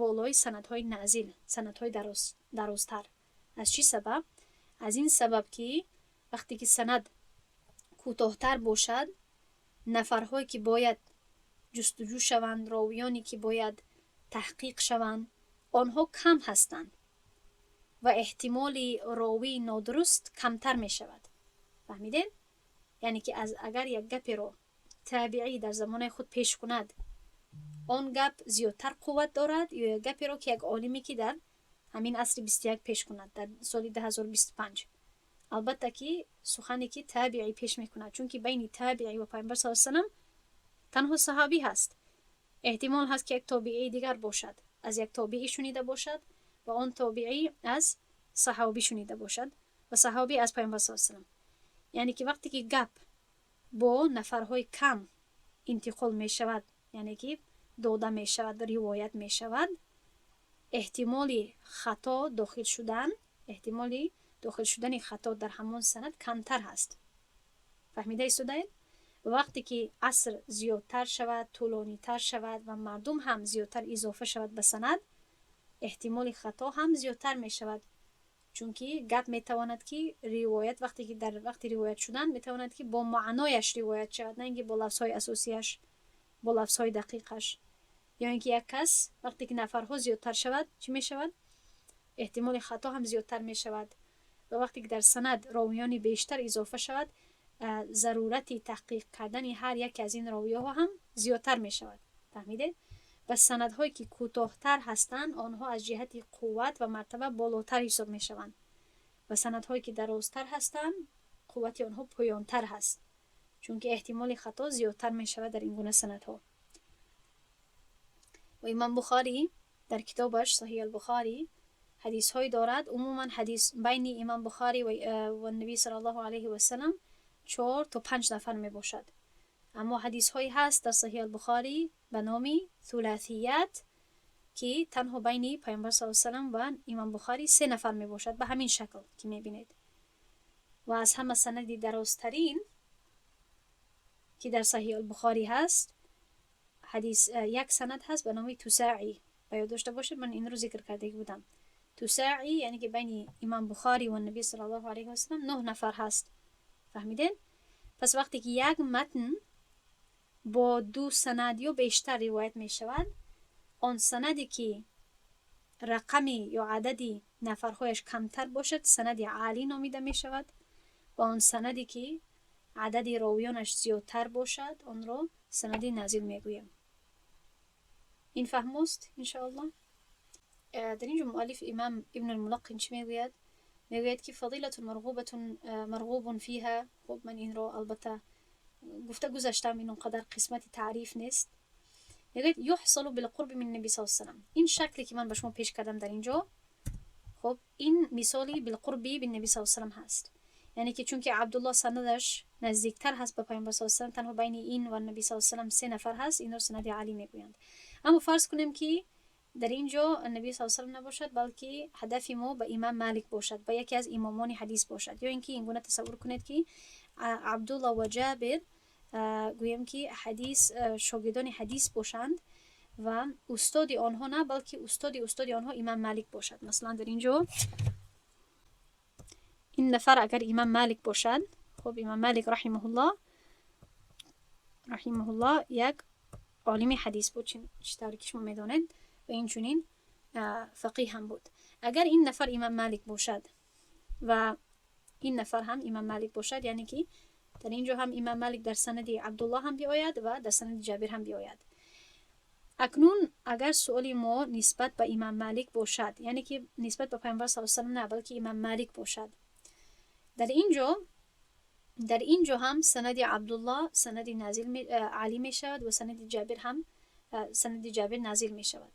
болои санадҳои назил, санадҳои дарозтар. Аз чӣ сабаб? Аз ин сабаб, ки вақте ки санад кӯтоҳтар бошад, нафарҳое ки бояд ҷустуҷӯ шаванд, ровиёне ки бояд таҳқиқ шаванд, онҳо кам ҳастанд ва эҳтимоли ровии нодуруст камтар мешавад. Фаҳмидед? Яъне ки аз агар як гаперо табиӣ дар замонаи худ пеш кунад, он гап зиёдтар қувват дорад ё як гаперо ки як олиме ки дар ҳамин асри 21 пеш кунад, дар соли 2025? Албатта ки сухане ки табиӣ пеш мекунад, чунки байни табиӣ ва Пайғамбар с салам танҳо саҳобӣ ҳаст. Эҳтимол ҳаст, ки як тобиии дигар бошад, аз як тобиӣ шунида бошад ва он тобиӣ аз саҳобӣ шунида бошад ва саҳобӣ аз Пайғамбар с салам. Яъне ки вақте ки гап бо нафарҳои кам интиқол мешавад, яъне ки дода мешавад, ривоят мешавад, эҳтимоли хато дохил шудан, эҳтимоли дохил шудани хато дар ҳамон санад камтар ҳаст. Фаҳмида истодаед? Вақте ки аср зиёдтар шавад, тӯлонитар шавад ва мардум ҳам зиёдтар изофа шавад ба санад, эҳтимоли хато ҳам зиёдтар мешавад, чунки гап метавонад ки ривоят, вақте ки дар вақти ривоят шудан метавонад ки бо маънояш ривоят шавад, на ин ки бо лафзҳои асосияш, бо лафзҳои дақиқаш. Ё ин ки як кас, вақте ки нафарҳо зиёдтар шавад, чӣ мешавад? Эҳтимоли хато ҳам зиёдтар мешавад. Ва вақте ки дар санад ровиёни бештар изофа шавад, зарурати таҳқиқ кардани ҳар яке аз ин ровиёҳо ҳам зиёдтар мешавад. Фаҳмидед? Ва санадҳое ки кӯтоҳтар ҳастанд, онҳо аз ҷиҳати қувват ва мартаба болотар ҳисоб мешаванд ва санадҳое ки дарозтар ҳастанд, қуввати онҳо поёнтар ҳаст, чунки эҳтимоли хато зиёдтар мешавад дар ин гуна санадҳо. Ва Имом Бухорӣ дар китобаш Саҳиҳ Албухорӣ ҳадисҳое дорад. Умуман ҳадис байни Имом Бухорӣ ва Набӣ саллаллоҳу алайҳи васалам чор то панҷ нафар мебошад, аммо ҳадисҳое ҳаст дар Саҳиҳ Албухорӣ ба номи суласият, ки танҳо байни Пайғамбар с салам ва Имом Бухорӣ се нафар мебошад, ба ҳамин шакл ки мебинед. Ва аз ҳама санади дарозтарин ки дар Саҳиҳ Албухорӣ ҳаст, ҳадис як санад ҳаст ба номи тусаӣ. Ба ёд дошта бошед, ман инро зикр кардагӣ будам. Тусаӣ, яъне ки байни Имом Бухорӣ ва Набӣ саллаллоҳу алайҳи васалам нӯҳ нафар ҳаст. Фаҳмидед? Пас вақте ки як матн бо ду санад ё бештар ривоят мешавад, он санаде ки рақами ё адади нафарҳояш камтар бошад, санади аълӣ номида мешавад ва он санаде ки адади ровиёнаш зиёдтар бошад, онро санади назил мегӯем. Ин фаҳмост, иншоаллоҳ. Дар ин ҷо муаллиф, Имам Ибн Алмулаққин, чӣ мегӯяд? Мегӯяд, ки فضيلة مرغوبة مرغوب فيها. Хуб, ман инро албатта гуфта гузаштам, ин он қадар қисмати таъриф нест. Мегӯяд: يحصل بالقرب من النبي صلى الله عليه وسلم. Ин шакле ки ман ба шумо пеш кардам дар ин ҷо, хуб, ин мисоли بالقرب بالنبي صلى الله عليه وسلم ҳаст. Яъне ки чунки Абдулло санадаш наздиктар ҳаст ба Пайғамбар с салам, танҳо байни ин ва Наби с салам се нафар ҳаст, инро санади аълӣ мегӯянд. Аммо фарз кунем, ки дар ин ҷо Наби с салам набошад, балки ҳадафи мо ба Имам Малик бошад, ба яке аз имомони ҳадис бошад. Ё ин ки ин гуна тасаввур кунед, ки Абдулло ва Ҷабир, гӯем ки, ҳадис, шогирдони ҳадис бошанд ва устоди онҳо на, балки устоди устоди онҳо Имам Малик бошад. Масалан, дар ин ҷо ин нафар агар Имам Малик бошад, хуб, Имам Малик раҳимаҳуллоҳ як олими ҳадис буд, чӣ тавре ки шумо медонед, ва инчунин фақиҳ ҳам буд. Агар ин нафар Имам Малик бошад ва ин нафар ҳам Имам Малик бошад, яъне ки дар ин ҷо ҳам Имам Малик дар санади Абдуллоҳ ҳам биояд ва дар санади Ҷабир ҳам биояд. Акнун агар суоли мо нисбат ба Имам Малик бошад, яъне ки нисбат ба Пайғамбар с салам на, балки Имам Малик бошад, дар ин ҷо ҳам санади Абдуллоҳ санади назил аълӣ мешавад ва санади Ҷабир ҳам, санади Ҷабир назил мешавад.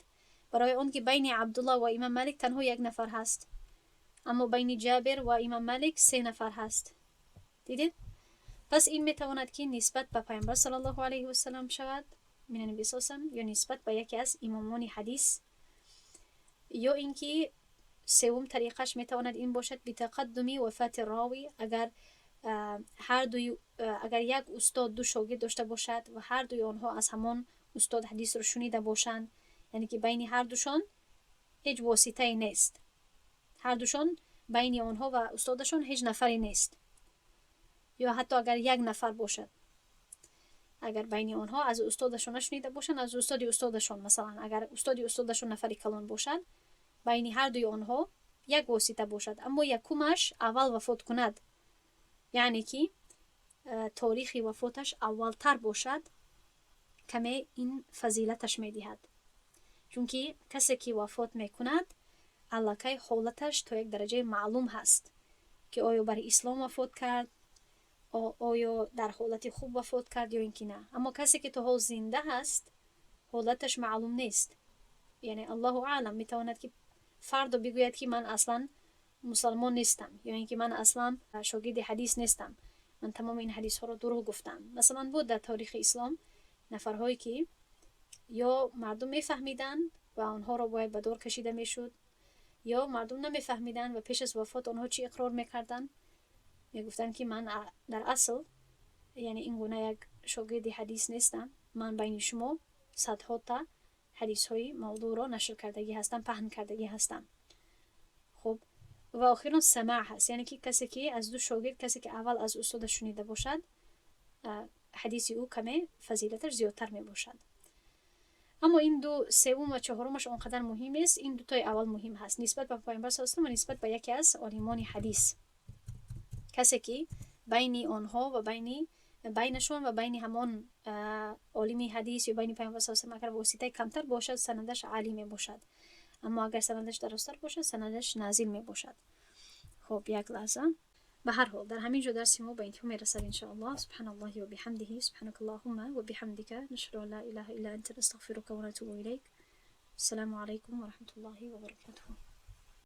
Барои он ки байни Абдуллоҳ ва Имом Малик танҳо як нафар ҳаст, аммо байни Ҷабир ва Имом Малик се нафар ҳаст. Дидед? Пас ин метавонад, ки нисбат ба Паёмбар саллаллоҳу алайҳи васалам шавад, мин наби саллаллоҳу, ё нисбат ба яке аз имомони ҳадис, ё ин ки севум тариқаш метавонад ин бошад: битақаддуми вафати ровӣ. Агар ҳардуи, агар як устод ду шогирд дошта бошад ва ҳардуи онҳо аз ҳамон устод ҳадисро шунида бошанд, яъне ки байни ҳардушон ҳеҷ воситае нест, ҳардушон, байни онҳо ва устодашон ҳеҷ нафаре нест, ё ҳатто агар як нафар бошад, агар байни онҳо аз устодашон нашунида бошанд, аз устоди устодашон, масалан, агар устоди устодашон нафари калон бошад, байни ҳардуи онҳо як восита бошад, аммо якумаш аввал вафот кунад, яъне ки торихи вафоташ аввалтар бошад, каме ин фазилаташ медиҳад, чунки касе ки вафот мекунад, аллакай ҳолаташ то як дараҷаи маълум ҳаст, ки оё бар ислом вафот кард, оё дар ҳолати хуб вафот кард ё ин ки на. Аммо касе ки то ҳол зинда ҳаст, ҳолаташ маълум нест, яъне аллоҳу аълам, метавонад, ки фардо бигӯяд, ки ман аслан мусалмон нестам, ё ин ки ман аслан шогирди ҳадис нестам, ман тамоми ин ҳадисҳоро дурӯғ гуфтам. Масалан, буд дар таърихи ислом нафарҳое, ки ё мардум мефаҳмиданд ва онҳоро бояд ба дор кашида мешуд, ё мардум намефаҳмиданд ва пеш аз вафот онҳо чӣ иқрор мекарданд? Мегуфтанд, ки ман дар асл, яъне, ин гуна як шогирди ҳадис нестам, ман байни шумо садҳо та ҳадисҳои мавдӯъро нашр кардагӣ ҳастам, паҳн кардагӣ ҳастам. Хуб, ва охирон самаъ ҳаст, яъне ки касе ки аз ду шогирд, касе ки аввал аз устодаш шунида бошад, ҳадиси ӯ каме фазилаташ зиёдтар мебошад. Аммо ин ду, севум ва чаҳорумаш, он қадар муҳим нест. Ин дутои аввал муҳим ҳаст: нисбат ба Паёмбар саллаллоҳу ва нисбат ба яке аз олимони ҳадис. Касе ки байни онҳо ва байнашон ва байни ҳамон олими ҳадис ё байни Паёмбар саллаллоҳу агар воситаи камтар бошад, санадаш олӣ мебошад, аммо агар санадаш дарозтар бошад, санадаш нозил мебошад. Хуб, як лаҳза. Ба ҳар ҳол, дар ҳамин ҷо дарси мо ба интиҳо мерасад, иншоаллоҳ. Субҳаналлоҳи ва биҳамдиҳи, субҳанака аллоҳумма ва биҳамдика, нашҳаду ан ла илаҳа илла анта, настағфирука ва натубу илайк. Ассалому алайкум ва раҳматуллоҳи ва баракатуҳ.